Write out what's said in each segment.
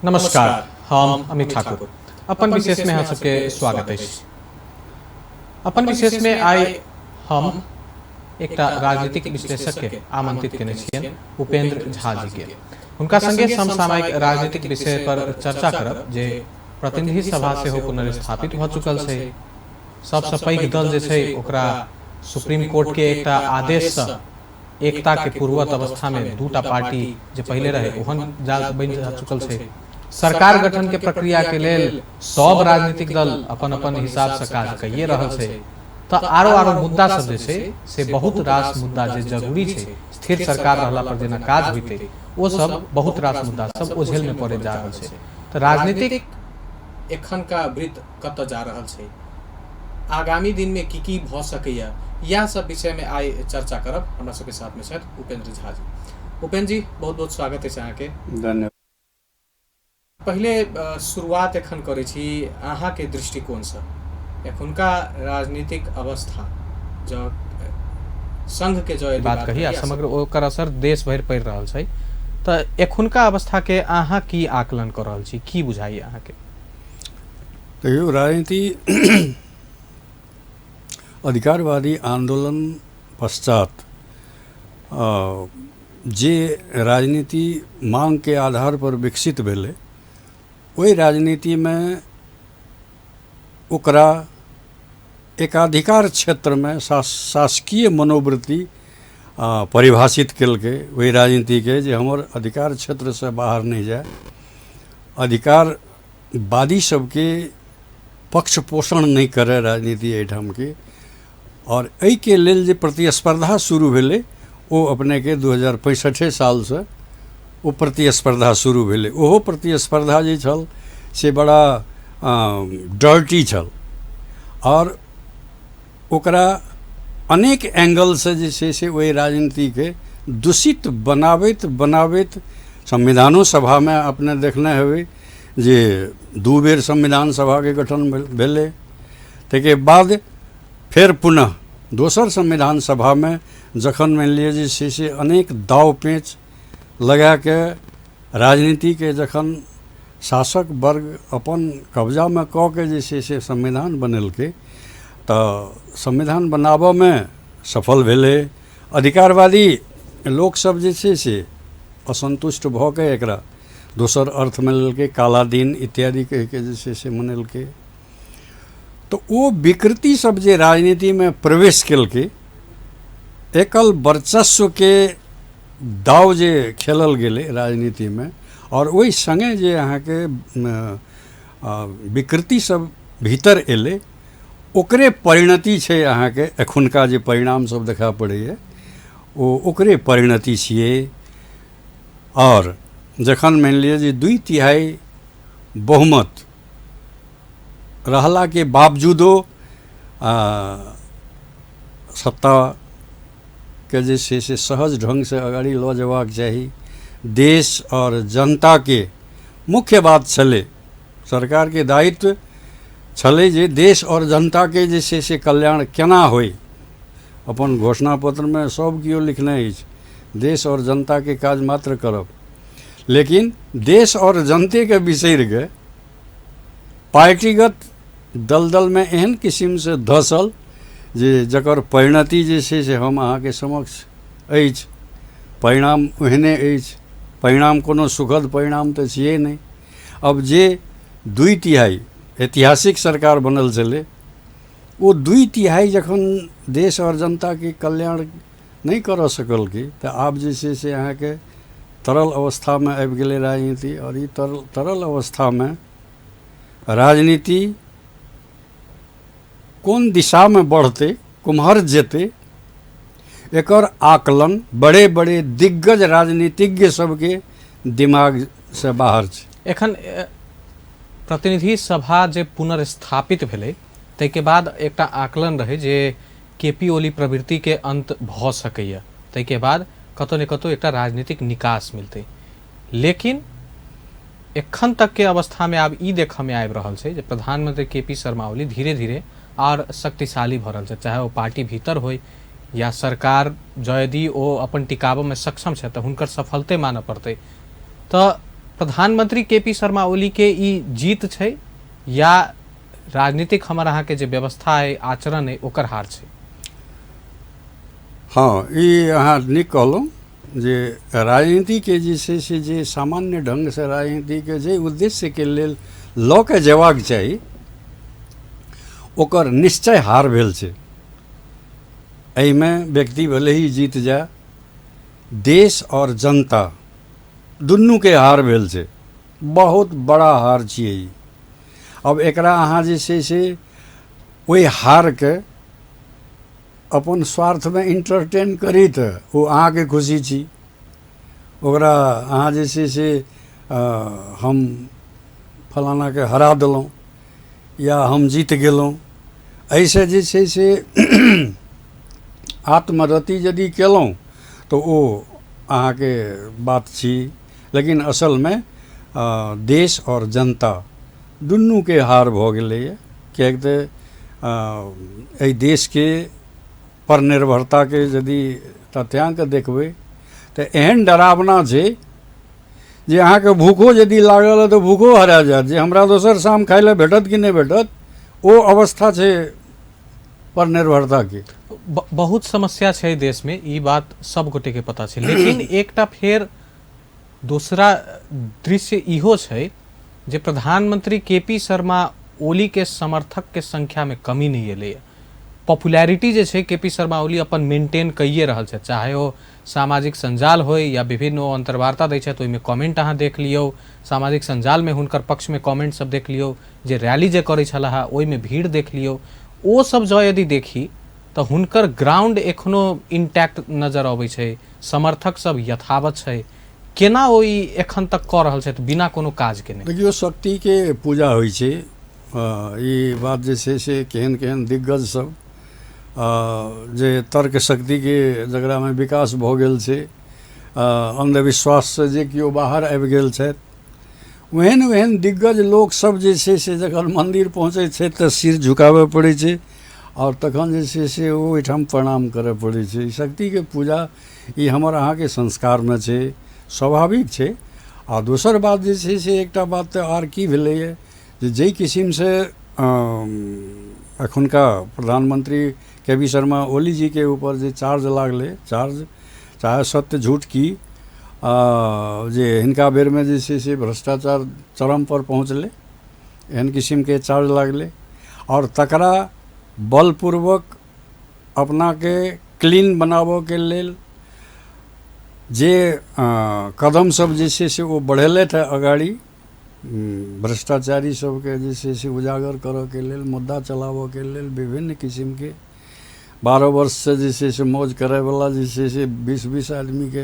नमस्कार, हम अमित ठाकुर अपन विशेष में अहाँ सबके स्वागत अछि। अपन विशेष में आइ हम एकटा राजनीतिक विश्लेषक के आमंत्रित केने छियनि, उपेंद्र झा जी के। हुनका संगे समसामयिक राजनीतिक विषय पर चर्चा करब जे प्रतिनिधि सभा सेहो पुनर्स्थापित भऽ चुकल छै, सबसँ पैघ दल जे छै ओकरा सुप्रीम कोर्ट के एकटा आदेशसँ एकता के पूर्ववत अवस्था में दूटा पार्टी जे पहिले रहे ओहन जा बनि जा चुकल छै। सरकार गठन के प्रक्रिया के लेल सब राजनीतिक दल अपन अपन हिसाब से काज कइए रहल छै, तऽ आरो आरो मुद्दा सब जे छै से बहुत रास मुद्दा जे जरूरी छै स्थिर सरकार रहला पर जेना काज होइतै ओ सब बहुत रास मुद्दा सब ओझेल में पड़ैत जा रहल छै। तऽ राजनीतिक एखनका वृत्त कतऽ जा रहल छै, आगामी दिनमे की की भऽ सकैए, इएह सब विषयमे आइ चर्चा करब। हमरा सबके साथमे छथि उपेंद्र झा जी। उपेंद्र जी, बहुत बहुत स्वागत अछि अहाँके। धन्यवाद। पहिले शुरुआत एखन करै छी अहाँके दृष्टिकोणसँ एखुनका राजनीतिक अवस्था जँ संघके जँ यदि बात कही आ समग्र ओकर असर देश भरि पड़ि रहल छै, तऽ एखुनका अवस्थाके अहाँ की आकलन कऽ रहल छी, की बुझाइए अहाँके? देखियौ, राजनीति अधिकारवादी आन्दोलन पश्चात जे राजनीति माँगके आधारपर विकसित भेलै, ओहि राजनीतिमे ओकरा एकाधिकार क्षेत्रमे शासकीय मनोवृत्ति परिभाषित केलकै। ओहि राजनीतिके जे हमर अधिकार क्षेत्रसँ बाहर नहि जाय, अधिकारवादी सबके पक्ष पोषण नहि करय राजनीति एहिठामके। आओर एहिके लेल जे प्रतिस्पर्धा शुरू भेलै ओ अपनेके 2065 सालसँ ओ प्रतिस्पर्धा शुरू भेलै। ओहो प्रतिस्पर्धा जे छल से बड़ा डर्टी छल आओर ओकरा अनेक एंगलसँ जे छै से ओहि राजनीतिके दूषित बनाबैत बनाबैत संविधानो सभामे अपने देखने हेबै जे 2 बेर संविधान सभाके गठन भेलै। ताहिके बाद फेर पुनः दोसर संविधान सभामे जखन मानि लिअ जे छै से अनेक दाव पेँच लगाके राजनीतिके जखन शासक वर्ग अपन कब्जामे कऽ के जे छै से संविधान बनेलकै, तऽ संविधान बनाबऽमे सफल भेलै। अधिकारवादी लोकसब जे छै से असन्तुष्ट भऽ के एकरा दोसर अर्थमे लेलकै, काला दिन इत्यादि कहिके जे छै से मनेलकै। तऽ ओ विकृति सब जे राजनीतिमे प्रवेश केलकै, एकल वर्चस्वके दाव जे खेलल गेलै राजनीतिमे, आओर ओहि सङ्गे जे अहाँके विकृति सब भीतर एलै, ओकरे परिणति छै अहाँके एखुनका जे परिणाम सब देखा पड़ैए ओ ओकरे परिणति छियै। आओर जखन मानि लिअ जे 2/3 बहुमत रहलाके बावजूदो सत्ताके जे छै से सहज ढङ्गसँ अगाडि लऽ जेबाक चाही, देश आओर जनताके मुख्य बात छलै, सरकारके दायित्व छलै जे देश आओर जनताके जे छै से कल्याण केना होइ। अपन घोषणा पत्रमे सब केओ लिखने अछि देश आओर जनताके काज मात्र करब, लेकिन देश आओर जनतेके बिसरिके पार्टीगत दलदलमे एहन किसिमसँ धसल जे जकर परिणति जे छै से हम अहाँके समक्ष अछि। परिणाम ओहने अछि, परिणाम कोनो सुखद परिणाम तऽ छियै नहि। अब जे 2/3 ऐतिहासिक सरकार बनल छलै ओ 2/3 जखन देश आओर जनताके कल्याण नहि करऽ सकलकै तऽ आब जे छै से अहाँके तरल अवस्थामे आबि गेलै राजनीति। आओर ई तरल अवस्थामे राजनीति कोन दिशामे बढ़तै, कुम्हर जेतै, एकर आकलन बड़े बड़े दिग्गज राजनीतिज्ञ सबके दिमागसँ बाहर छै। एखन प्रतिनिधि सभा जे पुनर्स्थापित भेलै ताहिके बाद एकटा आकलन रहै जे के पी ओली प्रवृत्तिके अन्त भऽ सकैए, ताहिके बाद कतौ ने कतौ एकटा राजनीतिक निकास मिलतै। लेकिन एखन तकके अवस्थामे आब ई देखऽमे आबि रहल छै जे प्रधानमंत्री के पी शर्मा ओली धीरे धीरे आर शक्तिशाली भऽ रहल छै, चाहे ओ पार्टी भीतर होइ या सरकार, जँ यदि ओ अपन टिकाबऽमे सक्षम छथि तऽ हुनकर सफलते मानऽ पड़तै। तऽ प्रधानमंत्री के पी शर्मा ओली के ई जीत छै या राजनीतिक हमर अहाँके जे व्यवस्था अइ, आचरण अइ, ओकर हार छै? हँ, ई अहाँ नीक कहलहुँ जे राजनीतिके जे छै से जे सामान्य ढङ्गसँ राजनीतिके जे उद्देश्यके लेल लऽ के जेबाक चाही ओकर निश्चय हार भेल छै। एहिमे व्यक्ति भले ही जीत जाय, देश आओर जनता दुनूके हार भेल छै। बहुत बड़ा हार छियै ई। आब एकरा अहाँ जे छै से ओहि हारके अपन स्वार्थमे इंटरटेन करी तऽ ओ अहाँके खुशी छी, ओकरा अहाँ जे छै से हम फलानाके हरा देलहुँ या हम जीत गेलहुँ, एहिसँ जे छै से आत्मरति यदि केलहुँ तऽ ओ अहाँके बात छी, लेकिन असलमे देश आओर जनता दुनूके हार भऽ गेलैए। किएक तऽ एहि देशके पर निर्भरताके यदि तथ्यांक देखबै तऽ एहन डरावना छै जे अहाँके भूखो यदि लागल तऽ भूखो हरा जायत, जे हमरा दोसर शाम खाइ लए भेटत कि नहि भेटत, ओ अवस्था छै पर निर्भरताके। बहुत समस्या छै देशमे, ई बात सब गोटेके पता छै, लेकिन एकटा फेर दोसरा दृश्य इहो छै जे प्रधानमंत्री के पी शर्मा ओली के समर्थक के संख्या में कमी नहीं एलैए। पॉपुलैरिटी जे छै के पी शर्मा ओली अपन मेंटेन कइए रहल छथि, चाहे ओ सामाजिक सञ्जाल होइ या विभिन्न ओ अन्तर्वार्ता दै छथि ओहिमे कमेंट अहाँ देख लियौ, सामाजिक सञ्जालमे हुनकर पक्षमे कमेंट सब देख लियौ, जे रैली जे करै छलाह ओहिमे भीड़ देख लियौ, ओ सब जँ यदि देखी तऽ हुनकर ग्राउंड एखनो इंटैक्ट नजर अबै छै, समर्थक सब यथावत छै। केना ओ ई एखन तक कऽ रहल छथि बिना कोनो काज केने? देखियौ, शक्तिके पूजा होइ छै। ई बात जे छै से केहन केहन दिग्गज सब जे तर्क शक्तिके जकरामे विकास भऽ गेल छै, अन्धविश्वाससँ जे केओ बाहर आबि गेल छथि, ओहन ओहन दिग्गज लोकसभ जे छै से जखन मन्दिर पहुँचै छथि तऽ सिर झुकाबय पड़ै छै आओर तखन जे छै से ओ ओहिठाम प्रणाम करय पड़ै छै। ई शक्तिके पूजा ई हमर अहाँके संस्कारमे छै, स्वाभाविक छै। आ दोसर बात जे छै से एकटा बात तऽ आर की भेलैए जे जाहि किसिमसँ एखुनका प्रधानमंत्री के पी शर्मा ओली जीके ऊपर जे चार्ज लागलै, चार्ज चाहे सत्य झूठ की, जे हिनका बेरमे जे छै से भ्रष्टाचार चरमपर पहुँचलै, एहन किसिमके चार्ज लागलै आओर तकरा बलपूर्वक अपनाके क्लीन बनाबऽके लेल जे कदम सब जे छै से ओ बढ़ेलथि हँ अगाड़ी, भ्रष्टाचारी सबके जे छै से उजागर करऽके लेल, मुद्दा चलाबऽके लेल विभिन्न किसिमके 12 वर्षसँ जे छै से मौज करैवला जे छै से 20-20 आदमीके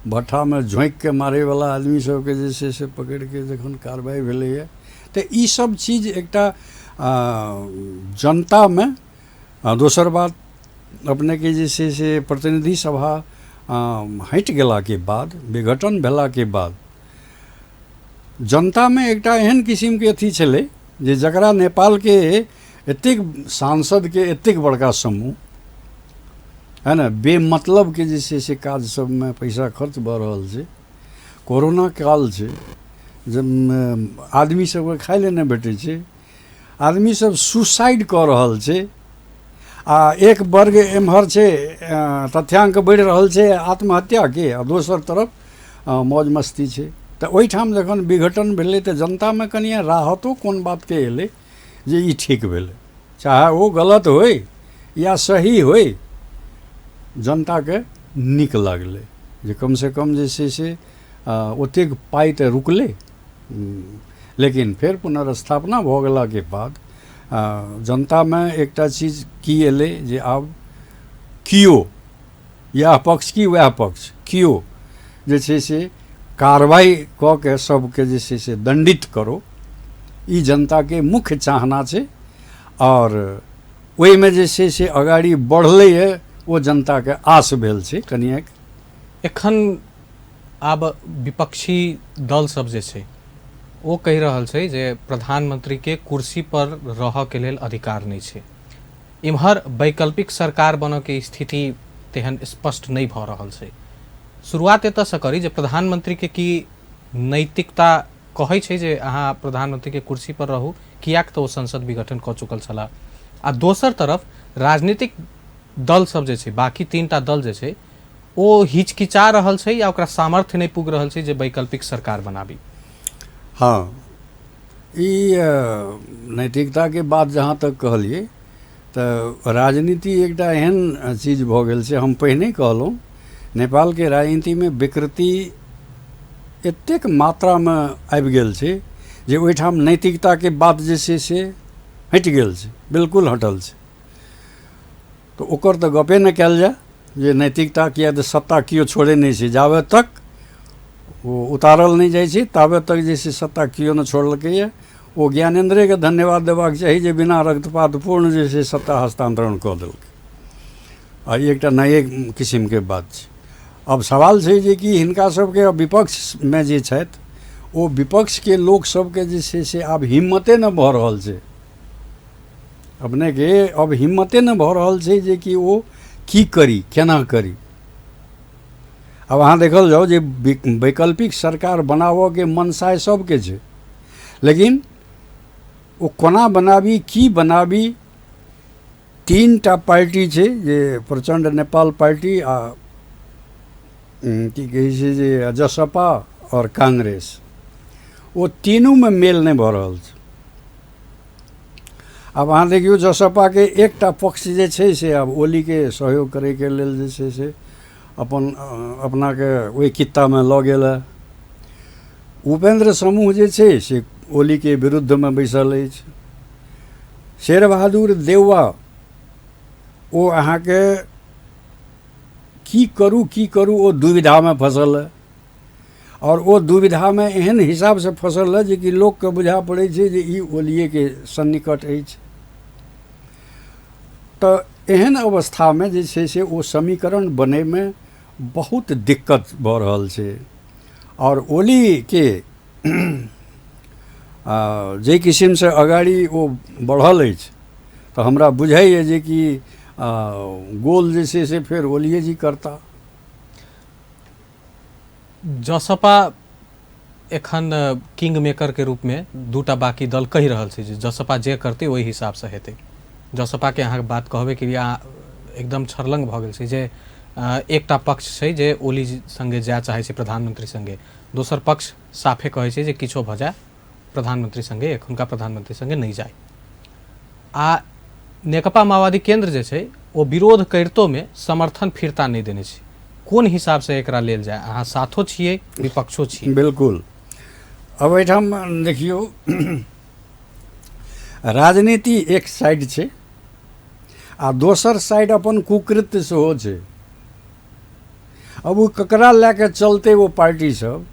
भट्ठामे झोँकिके मारैवला आदमी सबके जे छै से पकड़िके जखन कार्रवाइ भेलैए तऽ ई सब चीज एकटा जनतामे। दोसर बात अपनेके जे छै से प्रतिनिधि सभा हटि गेलाके बाद, विघटन भेलाके बाद जनतामे एकटा एहन किसिमके अथी छलै जे जकरा नेपालके एतेक सांसदके एतेक बड़का समूह है ने, बेमतलबके जे छै से काज सबमे पैसा खर्च भऽ रहल छै। कोरोना काल छै, जब आदमी सबके खाइ लए नहि भेटै छै, आदमी सब सुसाइड कऽ रहल छै आ एक वर्ग एम्हर छै तथ्यांक बढ़ि रहल छै आत्महत्याके आ दोसर तरफ मौज मस्ती छै। तऽ ओहिठाम जखन विघटन भेलै तऽ जनतामे कनिए राहतो कोन बातके एलै जे ई ठीक भेलै, चाहे ओ गलत होइ या सही होइ, जनताके नीक लागलै जे कमसँ कम जे छै से ओतेक पाइ तऽ रुकलै। लेकिन फेर पुनर्स्थापना भऽ गेलाके बाद जनतामे एकटा चीज की एलै जे आब किओ इएह पक्ष कि वएह पक्ष किओ जे छै से कार्रवाइ कऽ के सबके जे छै से दण्डित करो, ई जनताके मुख्य चाहना छै। आओर ओहिमे जे छै से अगाड़ी बढ़लैए ओ जनताके आस भेल छै कनिएक। एखन आब विपक्षी दल सब जे छै ओ कहि रहल छै जे प्रधानमंत्री के कुर्सी पर रहऽ के लेल अधिकार नहि छै। इम्हर वैकल्पिक सरकार बनऽ के स्थिति तेहन स्पष्ट नहि भऽ रहल छै। शुरुआत एतऽसँ करी जे प्रधानमंत्री के की नैतिकता कहै छै जे अहाँ प्रधानमंत्री के कुर्सी पर रहू, कियाक तऽ ओ संसद विघटन कऽ चुकल छलाह। आ दोसर तरफ राजनीतिक दल सब जे छै, बाकी 3टा दल जे छै, ओ हिचकिचा रहल छै या ओकरा सामर्थ्य नहि पुग रहल छै जे वैकल्पिक सरकार बनाबी। हँ, ई नैतिकताके बात जहाँ तक कहलियै तऽ राजनीति एकटा एहन चीज भऽ गेल छै, हम पहिने कहलहुँ नेपालके राजनीतिमे विकृति एतेक मात्रामे आबि गेल छै जे ओहिठाम नैतिकताके बात जे छै से हटि गेल छै, बिल्कुल हटल छै। तऽ ओकर तऽ गपे नहि कयल जाय जे नैतिकता, किया तऽ सत्ता केओ छोड़ै नहि छै, जाबे तक ओ उतारल नहि जाइ छै ताबे तक जे छै सत्ता केओ नहि छोड़लकैए। ओ ज्ञानेन्द्रेके धन्यवाद देबाक चाही जे बिना रक्तपातपूर्ण जे छै सत्ता हस्तान्तरण कऽ देलकै। आ ई एकटा नये किसिमके बात छै। आब सवाल छै जे कि हिनका सबके विपक्षमे जे छथि ओ विपक्षके लोक सबके जे छै से आब हिम्मते नहि भऽ रहल छै, अपनेके अब हिम्मते नहि भऽ रहल छै जे कि ओ की करी केना करी। आब अहाँ देखल जाउ जे वैकल्पिक सरकार बनाबऽके मनसाय सबके छै, लेकिन ओ कोना बनाबी की बनाबी। 3टा पार्टी छै जे प्रचण्ड नेपाल पार्टी आ की कहै छै जे जसपा आओर कांग्रेस, ओ तीनूमे मेल नहि भऽ रहल छै। आब अहाँ देखियौ जसपाके एकटा पक्ष जे छै से आब ओलीके सहयोग करैके लेल जे छै से अपन अपनाके ओहि कित्तामे लऽ गेल हँ। उपेन्द्र समूह जे छै से ओलीके विरुद्धमे बैसल अछि। शेरबहादुर देउवा ओ अहाँके की करू की करू ओ दुविधामे फँसल हँ, आओर ओ दुविधामे एहन हिसाबसँ फँसल हँ जेकि लोकके बुझा पड़ै छै जे ई ओलिएके सन्निकट अछि। तऽ एहन अवस्थामे जे छै से ओ समीकरण बनैमे बहुत दिक्कत भऽ रहल छै। आओर ओलीके जाहि किसिमसँ अगाडि ओ बढ़ल अछि तऽ हमरा बुझाइए जेकि गोल जे छै से फेर ओलिए जी करता। जसपा एखन किंग मेकर के रूप में दूटा बाकी दल कहि रहल छै जे जसपा जे करतै ओहि हिसाबसँ हेतै। जसपाके अहाँके बात कहबे के लिए एकदम छरलंग भऽ गेल छै जे एकटा पक्ष छै जे ओली संगे जाय चाहै छै प्रधानमंत्री संगे, दोसर पक्ष साफे कहै छै जे किछो भऽ जाय प्रधानमंत्री संगे एखुनका प्रधानमंत्री संगे नहि जाय। आ नेकपा माओवादी केंद्र जे छै ओ विरोध करितोमे समर्थन फिरता नहि देने छै। कोन हिसाबसँ एकरा लेल जाय? अहाँ साथो छियै विपक्षो छियै। बिल्कुल। अब एहिठाम देखियौ राजनीति एक साइड छै आ दोसर साइड अपन कुकृत्य सेहो छै। अब ओ ककरा लए कऽ चलतै ओ पार्टी सब,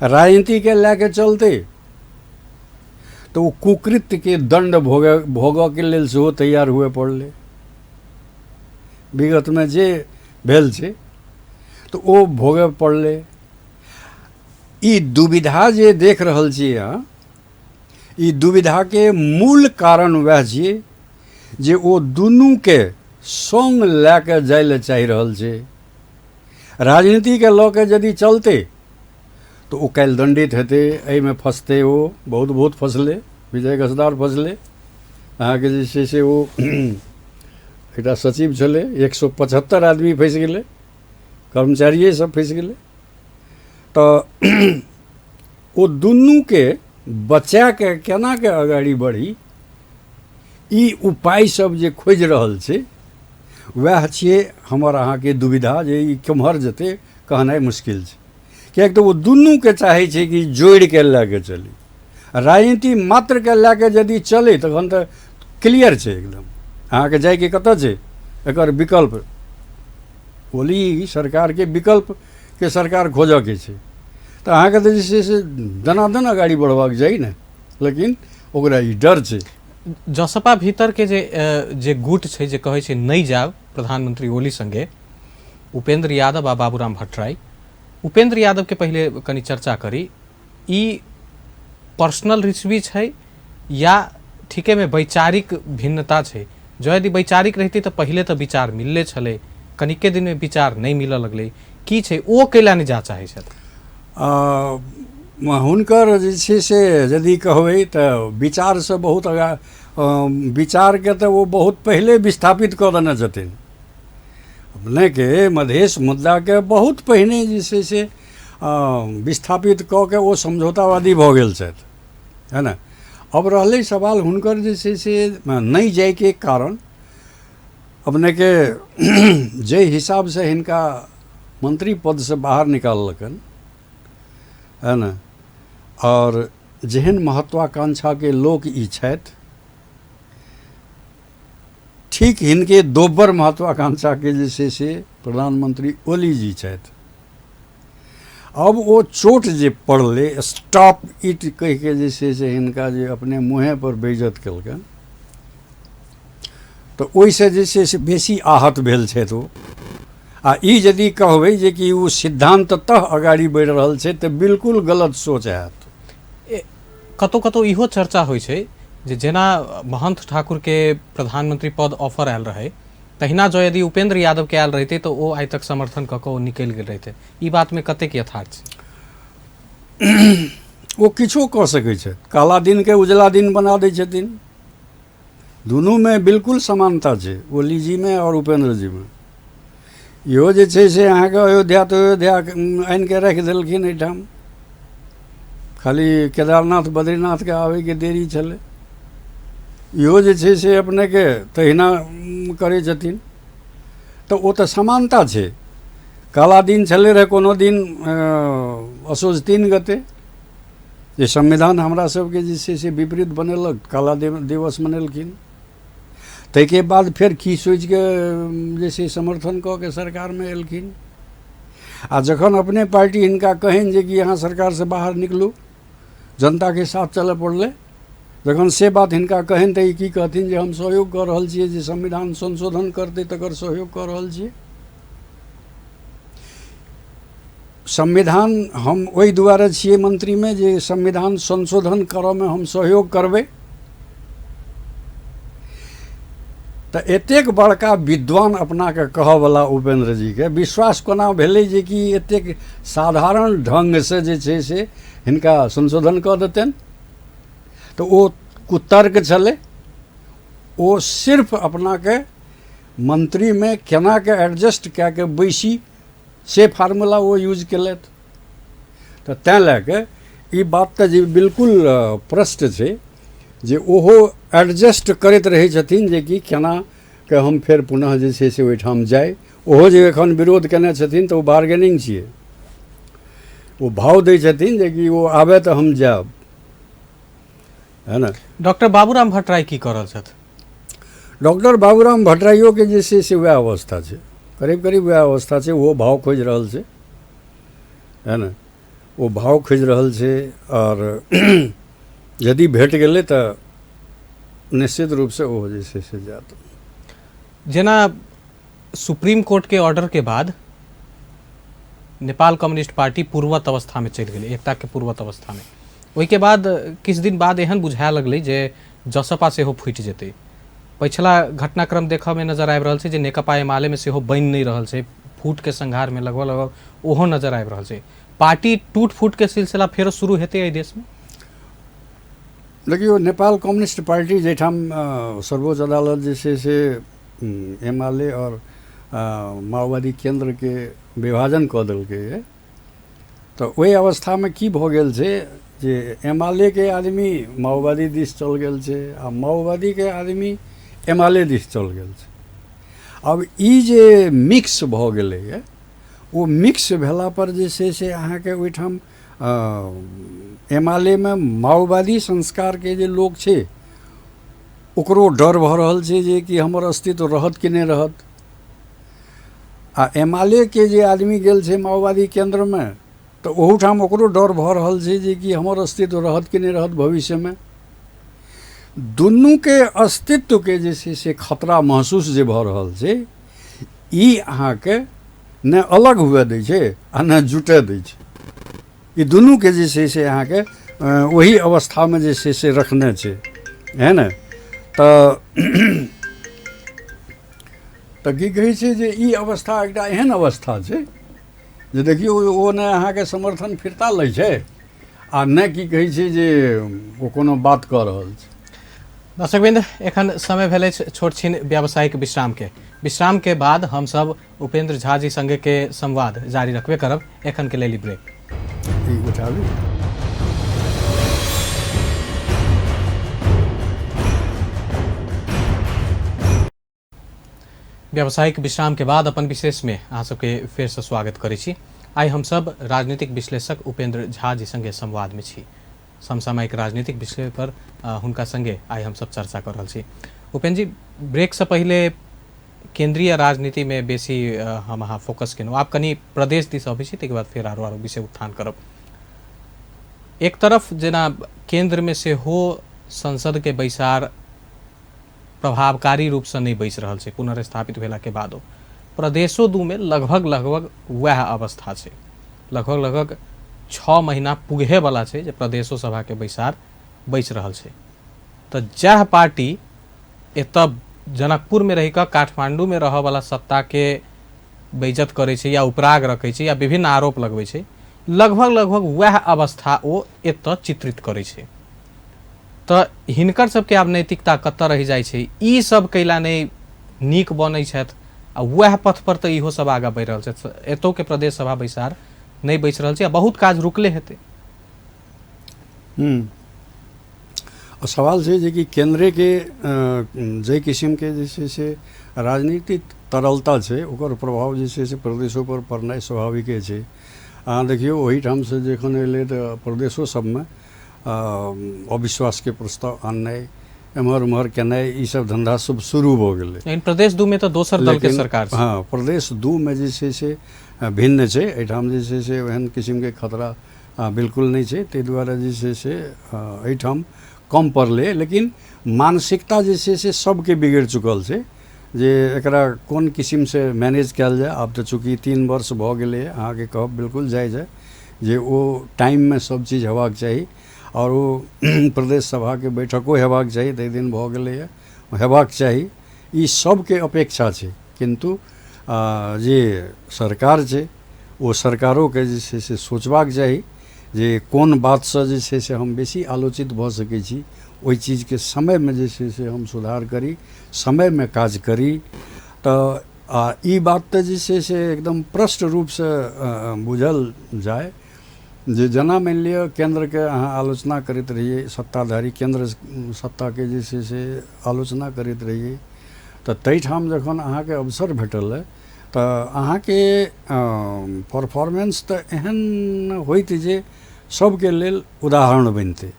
राजनीतिके लए कऽ चलतै तऽ ओ कुकृत्यके दण्ड भोगऽके लेल सेहो तैयार हुए पड़लै। विगतमे जे भेल छै तऽ ओ भोगऽ पड़लै। ई दुविधा जे देख रहल छी अहाँ, ई दुविधाके मूल कारण वएह छियै जे ओ दुनूके सङ्ग लए कऽ जाय लए चाहि रहल छै। राजनीतिके लऽ कऽ यदि चलतै तऽ ओ काल्हि दण्डित हेतै, एहिमे फँसतै, ओ बहुत बहुत फँसलै, विजय गजदार फँसलै। अहाँके जे छै से ओ एकटा सचिव छलै, 175 आदमी फँसि गेलै, कर्मचारिए सब फँसि गेलै। तऽ ओ दुनूके बचाके केनाके अगाड़ी बढ़ी, ई उपाय सब जे खोजि रहल छै वएह छियै हमर अहाँके दुविधा, जे ई केम्हर जेतै कहनाइ मुश्किल छै। किएक तऽ ओ दुनूके चाहै छै कि जोड़िके लए कऽ चली। राजनीति मात्रके लए कऽ यदि चलै तखन तऽ क्लियर छै एकदम, अहाँके जाइके कतऽ छै। एकर विकल्प ओली सरकारके विकल्पके सरकार खोजऽके छै, तऽ अहाँके तऽ जे छै से दनादन अगाडि बढ़बाक चाही ने, लेकिन ओकरा ई डर छै। जसपा भीतरके जे गुट छै जे कहै छै नहि जायब प्रधानमंत्री ओली संगे, उपेंद्र यादव आ बाबूराम भट्टराई। उपेंद्र यादव के पहिले कनि चर्चा करी, ई पर्सनल रिश्वी छै या ठीके में वैचारिक भिन्नता छै? जँ यदि वैचारिक रहितै तऽ पहिले तऽ विचार मिलले छलै, कनिके दिनमे विचार नहि मिलऽ लगलै, की छै? ओ कैला नहि जा चाहै छथि? हुनकर जे छै से यदि कहबै तऽ विचारसँ बहुत आगाँ, विचारके तऽ ओ बहुत पहिले विस्थापित कऽ देने छथिन। अपनेके मधेश मुद्दाके बहुत पहिने जे छै से विस्थापित कऽ के ओ समझौतावादी भऽ गेल छथि, है ने। अब रहलै सवाल हुनकर जे छै से नहि जाइके कारण, अपनेके जाहि हिसाबसँ हिनका मंत्री पदसँ बाहर निकाललकनि, है ने, आओर जेहन महत्वाकांक्षाके लोक ई छथि, ठीक हिनके दोबर महत्वाकांक्षाके जे छै से प्रधानमंत्री ओली जी छथि। अब ओ चोट जे पड़लै, स्टॉप it कहिके जे छै से हिनका जे अपने मुँहेपर बेइज्जत केलकनि, तऽ ओहिसँ जे छै से बेसी आहत भेल छथि ओ। आ ई यदि कहबै जे कि ओ सिद्धान्ततः अगाडि बढ़ि रहल छै तऽ बिल्कुल गलत सोच हैत। कतहु कतहु इहो चर्चा होइ छै जे जेना महंत ठाकुरके प्रधानमंत्री पद ऑफर आयल रहै, तहिना जँ यदि उपेंद्र यादवके आयल रहितै तऽ ओ आइ तक समर्थन कऽ कऽ ओ निकलि गेल रहितै। ई बातमे कतेक यथार्थ छै? ओ किछो कऽ सकै छथि, काला दिनके उजला दिन बना दै छथिन। दुनूमे बिल्कुल समानता छै, ओलीजीमे आओर उपेंद्रजीमे। इहो जे छै से अहाँके अयोध्या तऽ अयोध्या आनिके राखि देलखिन एहिठाम, खाली केदारनाथ बद्रीनाथके आबैके देरी छलै। इहो जे छै से अपनेके तहिना करै छथिन, तऽ ओ तऽ समानता छै। काला दिन छलै रहए कोनो दिन असोज 3 गते, जे संविधान हमरा सबके जे छै से विपरीत बनेलक, काला दिवस मनेलखिन। ताहिके बाद फेर की सोचिके जे छै समर्थन कऽ के सरकारमे एलखिन। आ जखन अपने पार्टी हिनका कहनि जे कि अहाँ सरकारसँ बाहर निकलू, जनताके साथ चलऽ पड़लै, जखन से बात हिनका कहनि तऽ ई की कहथिन जे हम सहयोग कऽ रहल छियै, जे संविधान संशोधन करतै तकर सहयोग कऽ रहल छियै। संविधान हम ओहि दुआरे छियै मंत्रीमे जे संविधान संशोधन करऽमे हम सहयोग करबै। तऽ एतेक बड़का विद्वान अपनाके कहऽवला उपेंद्र जीके विश्वास कोना भेलै जे कि एतेक साधारण ढङ्गसँ जे छै से हिनका संशोधन कऽ देतनि? तऽ ओ कुतर्क छलै। ओ सिर्फ अपनाके मंत्रीमे केनाके एडजस्ट कए के बैसी से फार्मूला ओ यूज केलथि। तऽ तैँ लए कऽ ई बात तऽ जे बिल्कुल प्रष्ट छै जे ओहो एडजस्ट करैत रहै छथिन जे कि केना के हम फेर पुनः जे छै से ओहिठाम जाइ। ओहो जे एखन विरोध केने छथिन तऽ ओ बार्गेनिंग छियै, ओ भाव दै छथिन जे कि ओ आबय तऽ हम जायब, है ने। डॉक्टर बाबूराम भट्टराई की कऽ रहल छथि? डॉक्टर बाबूराम भट्टराइयोके जे छै से वएह अवस्था छै, करीब करीब वएह अवस्था छै। ओहो भाव खोजि रहल छै, है ने, ओ भाव खोजि रहल छै। आओर यदि भेट गेलै तऽ निश्चित रूपसँ ओ जे छै से जायत। जेना सुप्रीम कोर्टके ऑर्डरके बाद नेपाल कम्युनिस्ट पार्टी पूर्ववत अवस्थामे चलि गेलै, एकताके पूर्ववत अवस्थामे। ओहिके बाद किछु दिन बाद एहन बुझाए लगलै जे जसपा सेहो फूटि जेतै। पछिला घटनाक्रम देखऽमे नजर आबि रहल छै जे नेकपा एमालेमे सेहो बनि नहि रहल छै, फूटके संघारमे लगभग लगभग ओहो नजर आबि रहल छै। पार्टी टूट फूटके सिलसिला फेरो शुरू हेतै एहि देशमे? देखियौ, नेपाल कम्युनिस्ट पार्टी जाहिठाम सर्वोच्च अदालत जे छै से एमाले आओर माओवादी केन्द्रके विभाजन कऽ देलकैए, तऽ ओहि अवस्थामे की भऽ गेल छै जे एमालेके आदमी माओवादी दिस चलि गेल छै आ माओवादीके आदमी एमाले दिस चलि गेल छै। आब ई जे मिक्स भऽ गेलैए, ओ मिक्स भेलापर जे छै से अहाँके ओहिठाम एमालेमे माओवादी संस्कारके जे लोक छै ओकरो डर भऽ रहल छै जे कि हमर अस्तित्व रहत कि नहि रहत। आ एमालेके जे आदमी गेल छै माओवादी केन्द्रमे तऽ ओहूठाम ओकरो डर भऽ रहल छै जे कि हमर अस्तित्व रहत कि नहि रहत भविष्यमे। दुनूके अस्तित्वके जे छै से खतरा महसूस जे भऽ रहल छै, ई अहाँके ने अलग हुए दै छै आ ने जुटए दै छै। ई दुनूके जे छै से अहाँके ओही अवस्थामे जे छै से रखने छै, है ने। तऽ की कहै छै जे ई अवस्था एकटा एहन अवस्था छै जे देखियौ ओ नहि अहाँके समर्थन फिरता लै छै आ नहि की कहै छै जे ओ कोनो बात कऽ रहल छै। दर्शकवृंद, एखन समय भेल अछि छोट छिन व्यावसायिक विश्राम के। विश्राम के बाद हमसब उपेंद्र झा जी संगे के संवाद जारी रखबे करब। एखन के लेल ब्रेक। ई उठाबी। व्यावसायिक विश्राम के बाद अपन विशेष में अहाँ सबके फेर से स्वागत करै छी। आइ हमसब राजनीतिक विश्लेषक उपेंद्र झा जी संगे संवाद में छी। समसामयिक राजनीतिक विषय पर हुनका संगे आइ हमसब चर्चा कर रहल छी। उपेंद्र जी, ब्रेक से पहिले केंद्रीय राजनीति में बेसी हम अहाँ फोकस केलहुँ, आब कनि प्रदेश दिस अबै छी, ताहिके बाद फेर आरो आरो विषय उत्थान करब। एक तरफ जेना केंद्र में सेहो संसद के बैसार प्रभावकारी रूपसँ नहि बैसि रहल छै पुनर्स्थापित भेलाके बादो, प्रदेशो दूमे लगभग लगभग वएह अवस्था छै। लगभग लगभग 6 महीना पुगहेवला छै जे प्रदेशो सभाके बैसार बैसि रहल छै। तऽ जएह पार्टी एतऽ जनकपुरमे रहि कऽ काठमाण्डूमे रहऽवला सत्ताके बेइज्जत करै छै या उपराग रखै छै या विभिन्न आरोप लगबै छै, लगभग लगभग वएह अवस्था ओ एतऽ चित्रित करै छै। तऽ हिनकर सबके आब नैतिकता कतऽ रहि जाइ छै? ई सब कैला नहि नीक बनै छथि आ वएह पथ पर तऽ इहो सब आगाँ बढ़ि रहल छथि। एतौके प्रदेश सभा बैसार नहि बैसि रहल छै आ बहुत काज रुकले हेतै। आ सवाल छै जेकि केन्द्रेके जाहि किसिमके जे छै से राजनीतिक तरलता छै, ओकर प्रभाव जे छै से प्रदेशो पर पड़नाइ स्वाभाविके छै। अहाँ देखियौ, ओहिठामसँ जखन एलै तऽ प्रदेशो सबमे अविश्वासके प्रस्ताव आननाइ, एम्हर ओम्हर केनाइ, ई सब धन्धा सब शुरू भऽ गेलै। लेकिन प्रदेश 2 मे तऽ दोसर दल के सरकार छै। हँ, प्रदेश 2 मे जे छै से भिन्न छै। एहिठाम जे छै से ओहन किसिमके खतरा बिल्कुल नहि छै, ताहि दुआरे जे छै से एहिठाम कम पड़लै। लेकिन मानसिकता जे छै से सबके बिगड़ि चुकल छै जे एकरा कोन किसिमसँ मैनेज कयल जाय। आब तऽ चूँकि 3 वर्ष भऽ गेलै, अहाँके कहब बिल्कुल जायज अइ जे ओ टाइममे सब चीज हेबाक चाही आओर ओ प्रदेश सभाके बैठको हेबाक चाही, ताहि दिन भऽ गेलैए, हेबाक चाही, ई सबके अपेक्षा छै। किन्तु जे सरकार छै ओ सरकारोके जे छै से सोचबाक चाही जे कोन बातसँ जे छै से हम बेसी आलोचित भऽ सकै छी, ओहि चीजके समयमे जे छै से हम सुधार करी, समयमे काज करी। तऽ ई बात तऽ जे छै से एकदम प्रष्ट रूपसँ बुझल जाय जे जेना मानि लिअ केन्द्रके अहाँ आलोचना करैत रहियै, सत्ताधारी केन्द्र सत्ताके जे छै से आलोचना करैत रहियै, तऽ ताहिठाम जखन अहाँके अवसर भेटल तऽ अहाँके परफॉर्मेंस तऽ एहन होइत जे सबके लेल उदाहरण बनितै।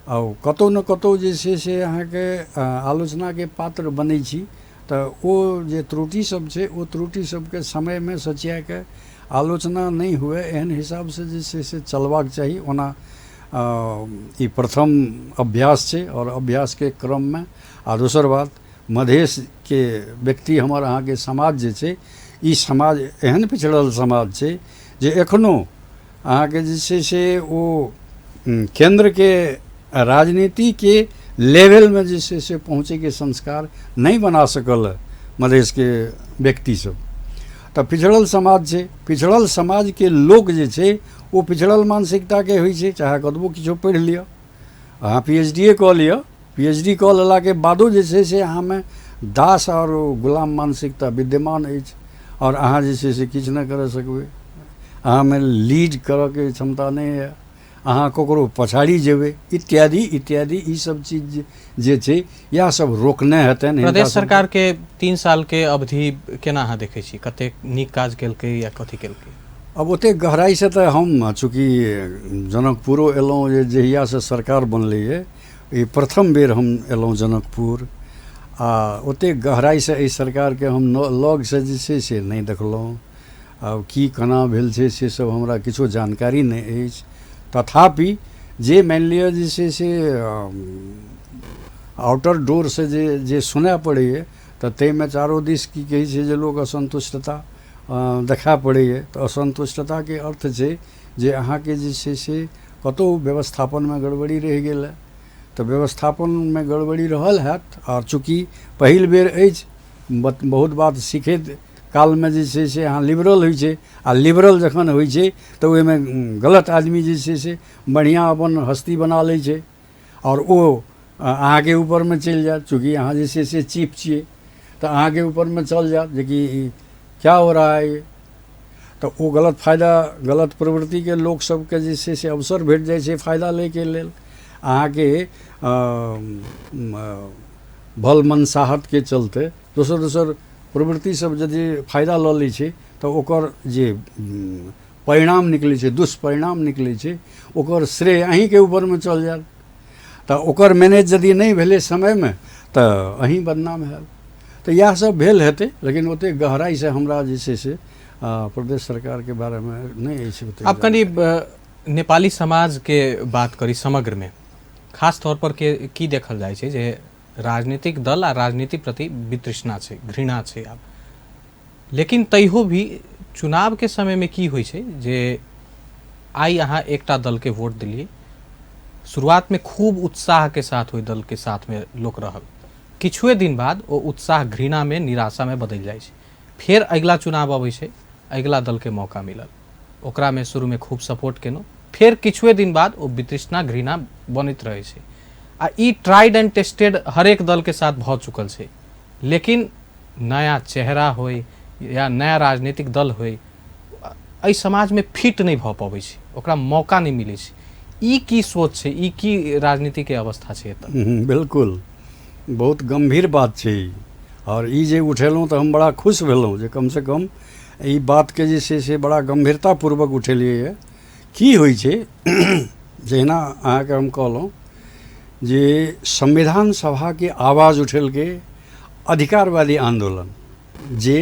आ कतहु ने कतहु जे छै से अहाँके आलोचनाके पात्र बनै छी, तऽ ओ जे त्रुटि सब छै ओ त्रुटि सबके समयमे सचियाके आलोचना नहि हुए एहन हिसाबसँ जे छै से चलबाक चाही। ओना ई प्रथम अभ्यास छै आओर अभ्यासके क्रममे आ दोसर बात मधेशके व्यक्ति हमर अहाँके समाज जे छै, ई समाज एहन पिछड़ल समाज छै जे एखनो अहाँके जे छै से ओ केन्द्रके राजनीतिके लेवलमे जे छै से पहुँचैके संस्कार नहि बना सकल है मधेशके व्यक्तिसब। तऽ पिछड़ल समाज छै, पिछड़ल समाजके लोक जे छै ओ पिछड़ल मानसिकताके होइ छै। चाहे कतबो किछो पढ़ि लिअ, अहाँ PhD कऽ लिअ, PhD कऽ लेलाके बादो जे छै से अहाँमे दास आओर गुलाम मानसिकता विद्यमान अछि आओर अहाँ जे छै से किछु नहि करि सकबै। अहाँमे लीड करऽके क्षमता नहि यऽ, अहाँ ककरो पछाड़ी जेबै, इत्यादि इत्यादि। ई सब चीज जे छै इएह सब रोकने हेतनि। प्रदेश सरकार के 3 साल के अवधि केना अहाँ देखै छी? कतेक नीक काज केलकै या कथी केलकै? अब ओतेक गहराइसँ तऽ हम चूँकि जनकपुरो एलहुँ जे जहियासँ सरकार बनलैए ई प्रथम बेर हम एलहुँ जनकपुर, आ ओतेक गहराइसँ एहि सरकारके हम लगसँ जे छै से नहि देखलहुँ। आब की केना भेल छै से सब हमरा किछो जानकारी नहि अछि। तथापि जे मानि लिअ जे छै से आउटर डोरसँ जे जे सुनय पड़ैए तऽ ताहिमे चारो दिस की कहै छै जे लोक असन्तुष्टता देखा पड़ैए। तऽ असन्तुष्टताके अर्थ छै जे अहाँके जे छै से कतहु व्यवस्थापनमे गड़बड़ी रहि गेल हँ, तऽ व्यवस्थापनमे गड़बड़ी रहल हैत। आओर चूँकि पहिल बेर अछि, बहुत बात सिखैत कालमे जे छै से अहाँ लिबरल होइ छै आ लिबरल जखन होइ छै तऽ ओहिमे गलत आदमी जे छै से बढ़िआँ अपन हस्ती बना लै छै आओर ओ अहाँके ऊपरमे चलि जायत। चूँकि अहाँ जे छै से चीफ छियै तऽ अहाँके ऊपरमे चल जायत जेकि क्या हो रहा है ये। तऽ ओ गलत फायदा, गलत प्रवृत्तिके लोक सबके जे छै से अवसर भेट जाइ छै फायदा लैके लेल। अहाँके भल मनसाहतके चलते दोसर दोसर प्रवृत्ति सब यदि फायदा लऽ लै छै तऽ ओकर जे परिणाम निकलै छै, दुष्परिणाम निकलै छै, ओकर श्रेय अहीँके ऊपरमे चल जायत। तऽ ओकर मैनेज यदि नहि भेलै समयमे तऽ अहीँ बदनाम हैब। तऽ इएह सब भेल हेतै, लेकिन ओतेक गहराइसँ हमरा जे छै से प्रदेश सरकारके बारेमे नहि अछि ओतेक। आब कनि नेपाली समाजके बात करी समग्रमे, खास तौर पर के की देखल जाइ छै जे राजनीतिक दल आ राजनीति प्रति वितृष्णा छै, घृणा छै आब। लेकिन तैयो भी चुनावके समयमे की होइ छै जे आइ अहाँ एकटा दलके वोट देलियै, शुरुआतमे खूब उत्साहके साथ ओहि दलके साथमे लोक रहल, किछुए दिन बाद ओ उत्साह घृणामे, निराशामे बदलि जाइ छै। फेर अगिला चुनाव अबै छै, अगिला दलके मौका मिलल, ओकरामे शुरूमे खूब सपोर्ट केलहुँ, फेर किछुए दिन बाद ओ वितृष्णा घृणा बनैत रहै छै। आ ई ट्राइड एंड टेस्टेड हरेक दलके साथ भऽ चुकल छै। लेकिन नया चेहरा होइ या नया राजनीतिक दल होइ, एहि समाजमे फिट नहि भऽ पबै छै, ओकरा मौका नहि मिलै छै। ई की सोच छै, ई की राजनीतिके अवस्था छै एतऽ? बिल्कुल बहुत गम्भीर बात छै ई। आओर ई जे उठेलहुँ तऽ हम बड़ा खुश भेलहुँ जे कमसँ कम ई बातके जे छै से बड़ा गम्भीरतापूर्वक उठेलियै यऽ। की होइ छै, जहिना अहाँके हम कहलहुँ जे संविधान सभाके आवाज उठेलकै अधिकारवादी आन्दोलन, जे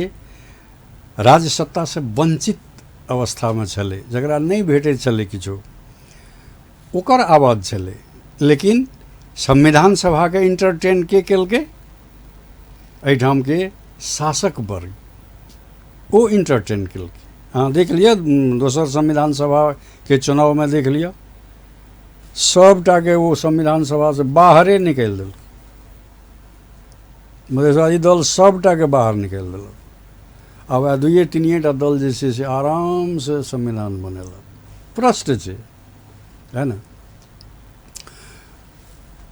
राज्य सत्तासँ वञ्चित अवस्थामे छलै, जकरा नहि भेटैत छलै किछो, ओकर आवाज छलै। लेकिन संविधान सभाके इंटरटेन के केलकै? एहिठामके शासक वर्ग ओ इंटरटेन केलकै। अहाँ देख लिअ, दोसर संविधान सभाके चुनावमे देख लिअ, सभटाके ओ संविधान सभासँ बाहरे निकालि देलकै। मधेशवादी दल सभटाके बाहर निकालि देलक। आब वएह दुइए तीनिए टा दल जे छै से आरामसँ संविधान बनेलक। प्रश्न छै, है ने?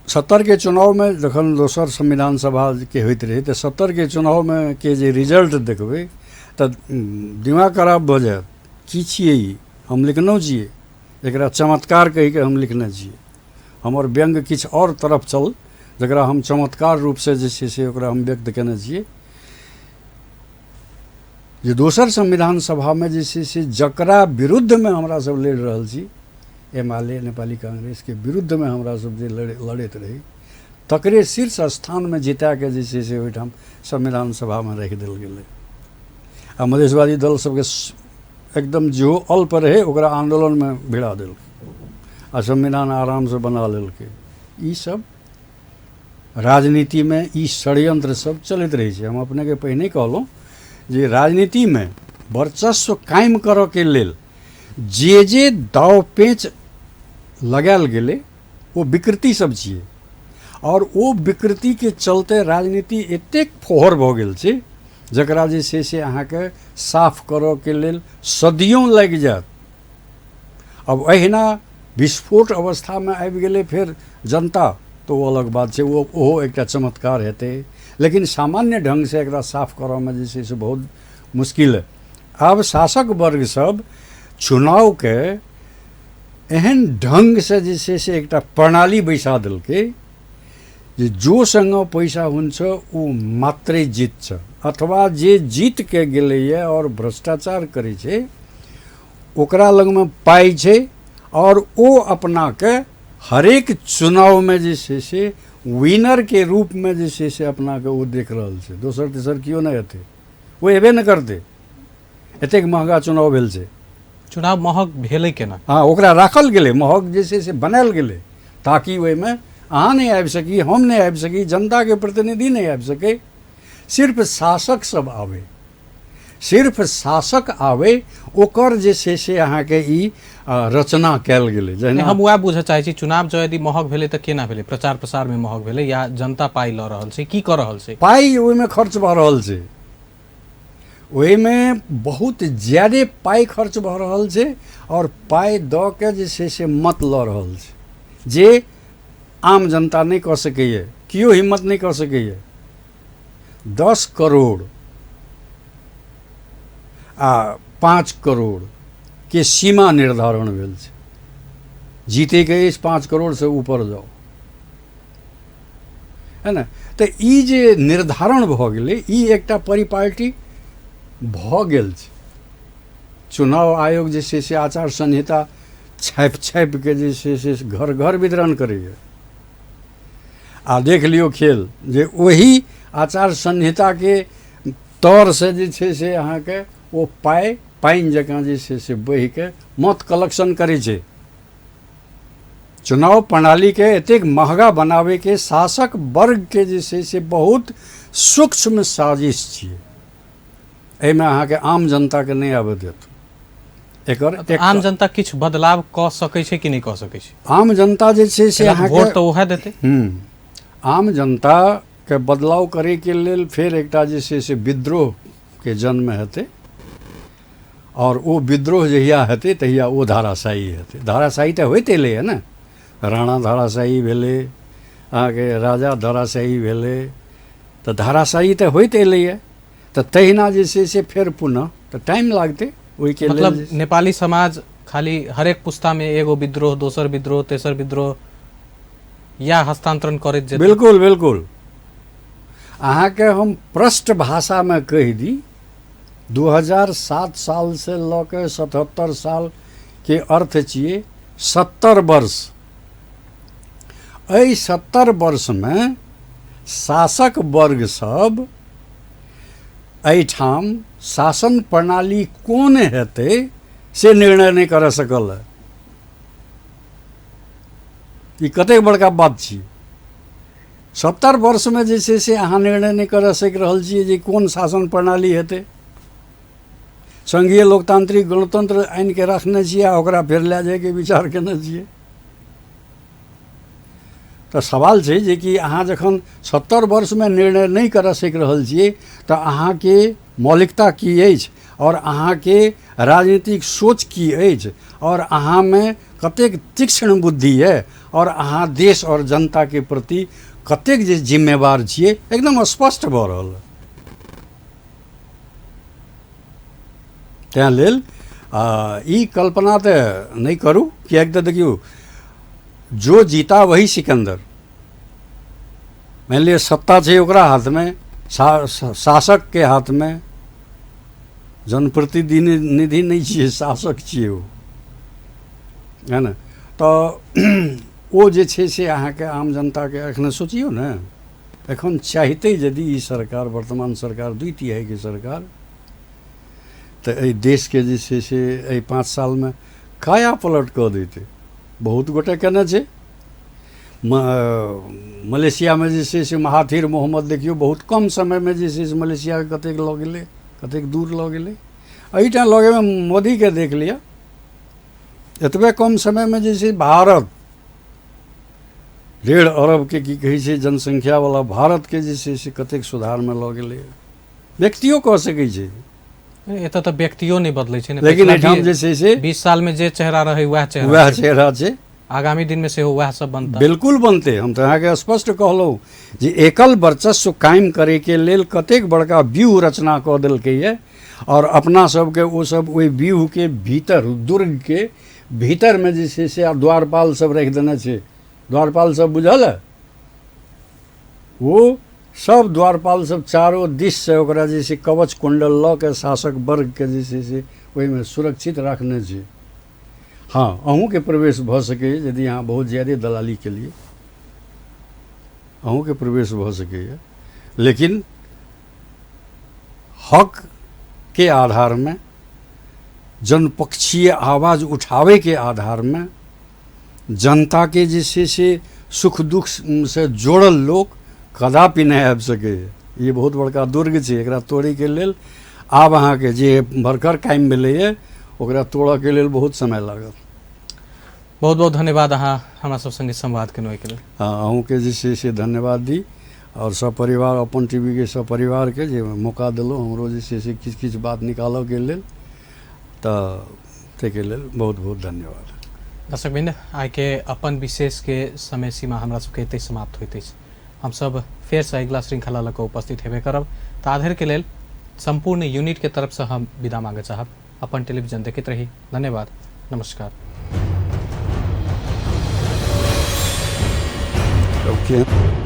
70के चुनावमे जखन दोसर संविधान सभाके होइत रहै तऽ 70के चुनावमे के जे रिजल्ट देखबै तऽ दिमाग खराब भऽ जायत। की छियै ई? हम लिखनहुँ छियै, एकरा चमत्कार कहिके हम लिखने छियै। हमर व्यङ्ग किछु आओर तरफ छल, जकरा हम चमत्कार रूपसँ जे छै से ओकरा हम व्यक्त केने छियै। जे दोसर संविधान सभामे जे छै से जकरा विरुद्धमे हमरा सब लड़ि रहल छी, एमाले नेपाली कांग्रेसके विरुद्धमे हमरा सब जे लड़ैत रही, तकरे शीर्ष स्थानमे जिताके जे छै से ओहिठाम संविधान सभामे राखि देल गेलै। आ मधेशवादी दल सबके एकदम जेहो अल्प रहै ओकरा आन्दोलनमे भिड़ा देलकै आ संविधान आरामसँ बना लेलकै। ई सब राजनीतिमे ई षड्यंत्र सब चलैत रहै छै। हम अपनेके पहिने कहलहुँ जे राजनीतिमे वर्चस्व कायम करऽके लेल जे जे दाव पेच लगायल गेलै ओ विकृति सब छियै, आओर ओ विकृतिके चलते राजनीति एतेक फोहर भऽ गेल छै जकरा जे छै से अहाँके साफ करऽके लेल सदियों लागि जायत। अब एहिना विस्फोट अवस्थामे आबि गेलै फेर जनता तऽ ओ अलग बात छै, ओ ओहो एकटा चमत्कार हेतै, लेकिन सामान्य ढङ्गसँ एकरा साफ करऽमे जे छै से बहुत मुश्किल है। आब शासक वर्ग सब चुनावके एहन ढङ्गसँ जे छै से एकटा प्रणाली बैसा देलकै जे जोसँग पैसा हुन्छ ओ मात्रै जित्छ, अथवा जे जीतके गेलैए आओर भ्रष्टाचार करै छै ओकरा लगमे पाइ छै आओर ओ अपनाके हरेक चुनावमे जे छै से विनरके रूपमे जे छै से अपनाके ओ देख रहल छै। दोसर तेसर केओ नहि हेतै, ओ एबे नहि करतै। एतेक महगा चुनाव भेल छै। चुनाव महग भेलै केना? हँ, ओकरा राखल गेलै महग, जे छै से बनायल गेलै ताकि ओहिमे अहाँ नहि आबि सकी, हम नहि आबि सकी, जनताके प्रतिनिधि नहि आबि सकै, सिर्फ शासक सब आबै, सिर्फ शासक आबै, ओकर जे छै से अहाँके ई रचना कयल गेलै। जहिना हम वएह बुझऽ चाहै छी, चुनाव जँ यदि महग भेलै तऽ केना भेलै? प्रचार प्रसारमे महग भेलै या जनता पाइ लऽ रहल छै, की कऽ रहल छै? पाइ ओहिमे खर्च भऽ रहल छै। ओहिमे बहुत ज्यादे पाइ खर्च भऽ रहल छै आओर पाइ दऽ के जे छै से मत लऽ रहल छै, जे आम जनता नहि कऽ सकैए, केओ हिम्मत नहि कऽ सकैए। 10 करोड़ आ 5 करोड़ के सीमा निर्धारण भेल छै। जीतैके अछि 5 करोड़सँ ऊपर जाउ, है ने? तऽ ई जे निर्धारण भऽ गेलै, ई एकटा परिपाटी भऽ गेल छै। चुनाव आयोग जे छै से आचार संहिता छापि छापिके जे छै से घर घर वितरण करैए। आ देख लियौ खेल जे ओही आचार संहिताके तरसँ जे छै से अहाँके ओ पाइ पानि जकाँ जे छै से बहिके मत कलेक्शन करै छै। चुनाव प्रणालीके एतेक महगा बनाबैके शासक वर्गके जे छै से बहुत सूक्ष्म साजिश छियै। एहिमे अहाँके आम जनताके नहि आबऽ देत। एकर आम जनता किछु बदलाव कऽ सकै छै कि नहि कऽ सकै छै? आम जनता जे छै से अहाँके वोट तऽ उएह देतै। आम जनताके बदलाव करैके लेल फेर एकटा जे छै से विद्रोहके जन्म हेतै, आओर ओ विद्रोह जहिया हेतै तहिया ओ धाराशायी हेतै। धाराशायी तऽ होइत एलैए ने, राणा धाराशायी भेलै, अहाँके राजा धाराशायी भेलै, तऽ धाराशायी तऽ होइत एलैए। तऽ तहिना जे छै से फेर पुनः तऽ टाइम लागतै ओहिके लेल। मतलब नेपाली समाज खाली हरेक पुस्तामे एगो विद्रोह, दोसर विद्रोह, तेसर विद्रोह या हस्तांतरण करैत जेतै। बिल्कुल बिल्कुल। अहाँके हम प्रष्ट भाषामे कहि दी, 2007 सालसँ लऽ कऽ 77 सालके अर्थ छियै 70 वर्ष। एहि 70 वर्षमे शासक वर्ग सब एहिठाम शासन प्रणाली कोन हेतै से निर्णय नहि करऽ सकल है। ई कतेक बड़का बात छियै। 70 वर्षमे जे छै से अहाँ निर्णय नहि करऽ सकि रहल छियै जे कोन शासन प्रणाली हेतै। संघीय लोकतांत्रिक गणतंत्र आनिके रखने छियै आ ओकरा फेर लए जाइके विचार केने छियै। तऽ सवाल छै जे कि अहाँ जखन 70 वर्षमे निर्णय नहि करऽ सकि रहल छियै तऽ अहाँके मौलिकता की अछि, आओर अहाँके राजनीतिक सोच की अछि, आओर अहाँमे कतेक तीक्ष्ण बुद्धि यऽ, आओर अहाँ देश आओर जनताके प्रति कतेक जे जिम्मेवार छियै, एकदम स्पष्ट भऽ रहल है। तैँ लेल ई कल्पना तऽ नहि करू, किएक तऽ देखियौ जो जीता वही सिकन्दर। मानि लिअ सत्ता छै ओकरा हाथमे, शासकके हाथमे, जनप्रतिनिधि नहि छियै, शासक छियै ओ, है ने? तऽ ओ जे छै से अहाँके आम जनताके एखन सोचियौ ने, एखन चाहितै यदि ई सरकार, वर्तमान सरकार 2/3 सरकार, तऽ एहि देशके जे छै से एहि 5 सालमे काया पलट कऽ दैतै। बहुत गोटे केने छै। मलेशियामे जे छै से महाथिर मोहम्मद देखियौ बहुत कम समयमे जे छै से मलेशियाके कतेक लऽ गेलै, कतेक दूर लऽ गेलै। एहिठाम लगेमे मोदीके देख लिअ, एतबे कम समयमे जे छै भारत 1.5 अरबके की कहै छै जनसंख्यावला भारतके जे छै से कतेक सुधारमे लऽ गेलै। व्यक्तियो कऽ सकै छै, एतऽ तऽ व्यक्तियो नहि बदलै छै ने, लेकिन एहिठाम जे छै से 20 सालमे जे चेहरा रहै वएह चेहरा, वएह चेहरा छै। आगामी दिनमे सेहो वएह सब बनतै। बिल्कुल बनतै। हम तऽ अहाँके स्पष्ट कहलहुँ जे एकल वर्चस्व कायम करैके लेल कतेक बड़का व्यूह रचना कऽ देलकैए, आओर अपना सबके ओ सब ओहि व्यूहके भीतर, दुर्गके भीतरमे जे छै से आब द्वारपाल सब राखि देने छै। द्वारपाल सब बुझल है? ओ सब द्वारपाल सब चारो दिससँ ओकरा जे छै कवच कुण्डल लऽ के शासक वर्गके जे छै से ओहिमे सुरक्षित राखने छै। हँ, अहूँके प्रवेश भऽ सकैए यदि अहाँ बहुत ज्यादे दलाली केलियै, अहूँके प्रवेश भऽ सकैए, लेकिन हकके आधारमे, जनपक्षीय आवाज उठाबैके आधारमे, जनताके जे छै से सुख दुःखसँ जोड़ल लोक कदापि नहि आबि सकैए। ई बहुत बड़का दुर्ग छै, एकरा तोड़ैके लेल आब अहाँके जे भरकर कायम भेलैए ओकरा तोड़ऽके लेल बहुत समय लागत। बहुत बहुत धन्यवाद अहाँ हमरा सब संगे संवाद केलहुँ एहिके लेल। हँ, अहूँके जे छै से धन्यवाद दी। आओर सब परिवार अपन टी वी के सब परिवारके जे मौका देलहुँ हमरो जे छै से किछु किछु बात निकालऽके लेल, तऽ ताहिके लेल बहुत बहुत धन्यवाद। दर्शकवृंद, आइके अपन विशेषके समय सीमा हमरा सबके एतहि समाप्त होइत अछि। हमसब फेरसँ अगिला श्रृंखला लऽ कऽ उपस्थित हेबे करब। ताधरिके लेल सम्पूर्ण यूनिटके तरफसँ हम विदा मांगऽ चाहब। अपन टेलीविजन देखैत रही। धन्यवाद, नमस्कार। ओके।